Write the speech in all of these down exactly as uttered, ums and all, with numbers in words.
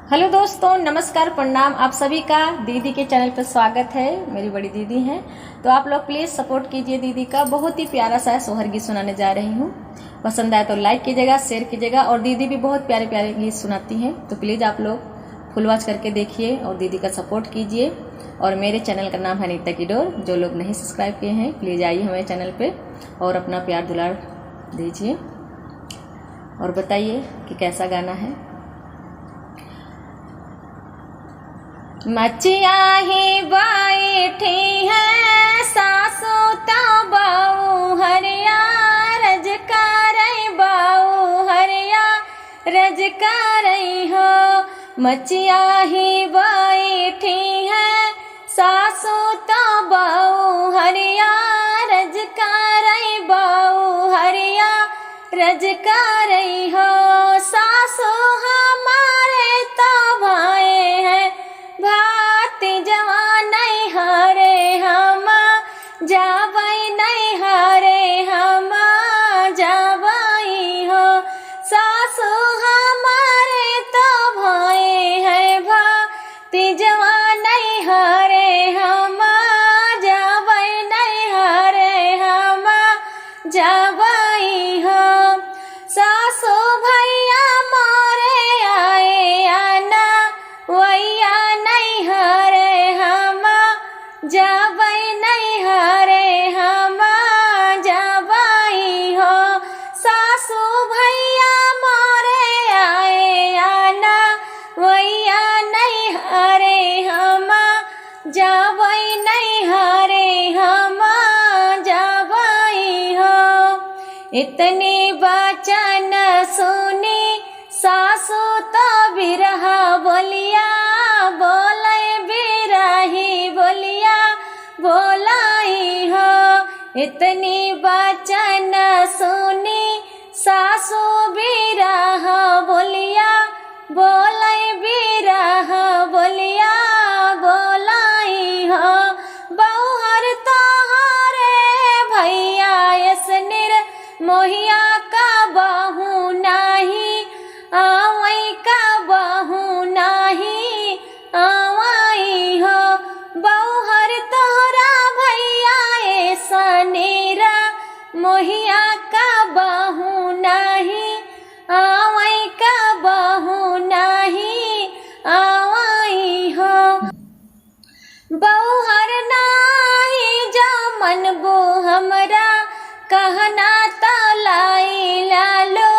हेलो दोस्तों, नमस्कार, प्रणाम। आप सभी का दीदी के चैनल पर स्वागत है। मेरी बड़ी दीदी हैं, तो आप लोग प्लीज सपोर्ट कीजिए दीदी का। बहुत ही प्यारा सा सोहर गीत सुनाने जा रही हूँ। पसंद आए तो लाइक कीजिएगा, शेयर कीजिएगा। और दीदी भी बहुत प्यारे प्यारे गीत सुनाती हैं, तो प्लीज आप लोग फुल वॉच करके देखिए और दीदी का सपोर्ट कीजिए। और मेरे चैनल का नाम है नीता की डोर। जो लोग नहीं सब्सक्राइब किए हैं, प्लीज आइए हमारे चैनल पे और अपना प्यार दुलार दीजिए और बताइए कि कैसा गाना है। मचिया ही बैठी है सासू तो बहू हरिया, रजका रही बहू हरिया, रजका रही हो। मचिया ही बैठी है सासू तो बहू हरिया, रजका रही बहू हरिया, रजका रही हो। सासू हमारे तो भाए हैं, भाती जवान हरे हम जाबै नैहरे हम जाबै हो। सासू हमारे तो भाए हैं, भाती जवान हरे हम जाबै नैहरे हम जाबै हो। सासू भैया मोरे आए आना वैया नैहरे हम जाबै नैहरे हम जाबै हो। सासू भैया मोरे आए आना वैया नैहरे हम जाबै नैहरे हम जाबै हो। इतनी वचन सुनी सासू तो बिरहा बोलिया बोलै, बिरही बोलिया बोलाई हो। इतनी वचन सुनी सासू बिरहा बोलिया बोलै, बिरहा बोलिया बोलाई हो। बौहर तोहरे भैया एस निर्मोहिया कबहूँ नाही आवै, कबहूँ नाही आवै हो। बौहर तोहरा भैया एस निर्मोहिया कबहूँ नाही आवै, कबहूँ नाही आवै हो। बौहर नाही जो मनबू हमरा कहना तो लाई लालो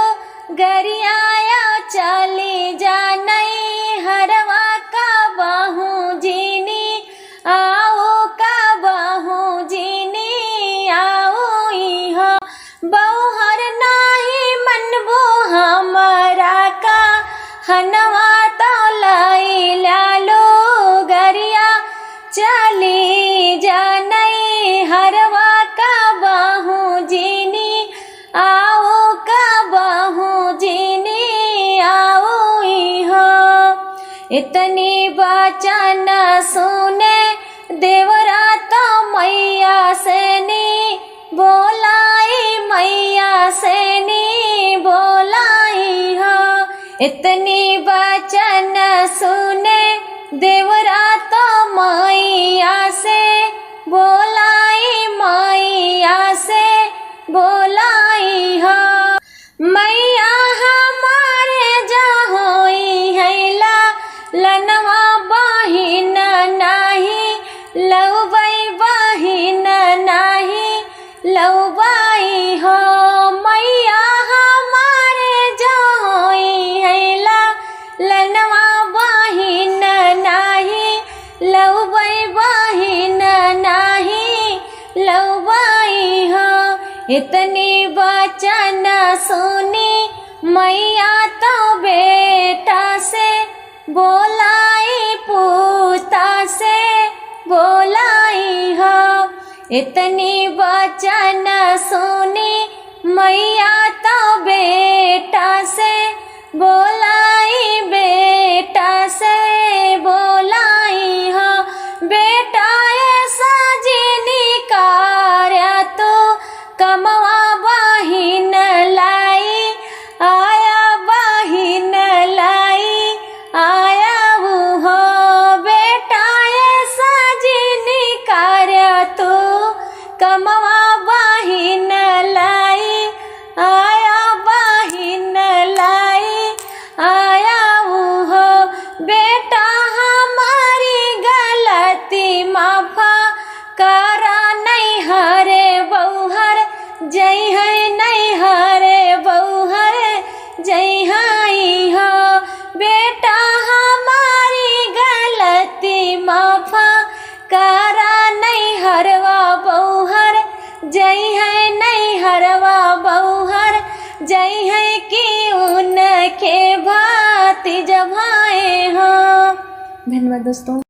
गरियाया चली जा नैहरवा कबहूँ जिनी आऊ कबहूँ जिनी आऊ इहाँ। बौहर नाही मनबू हमरा कहनवा तो लाई लालो गरिया चली जा नैहरवा कबहूँ जिनी आऊ कबहूँ जिनी आऊ इहाँ। इतनी वचन सुने देवरा तो मैया से नी बोलाई, मैया से नी बोलाई हो। इतनी वचन सुने देवरा तो मैया से बोलाई, मैया से बोलाई हो। मैया हमारे जो होई है ला लनवा बहिन नाही लौबै, बहिन नाही लौबै हो। मैया हमारे जो होई है ला लनवा बहिन नाही लौबै, बहिन नाही लौबै हो। इतनी वचन सुनी मैया तो बेटा से बोलाई, पूता से बोलाई हो। इतनी वचन सुनी मैया तो बेटा से बोलाई, बेटा से बोलाई हो। बेटा ए सजिनी कार्या तू कमवा बहिन लाई आया, बहिन लाई आया। के बात जब आए हो। धन्यवाद दोस्तों।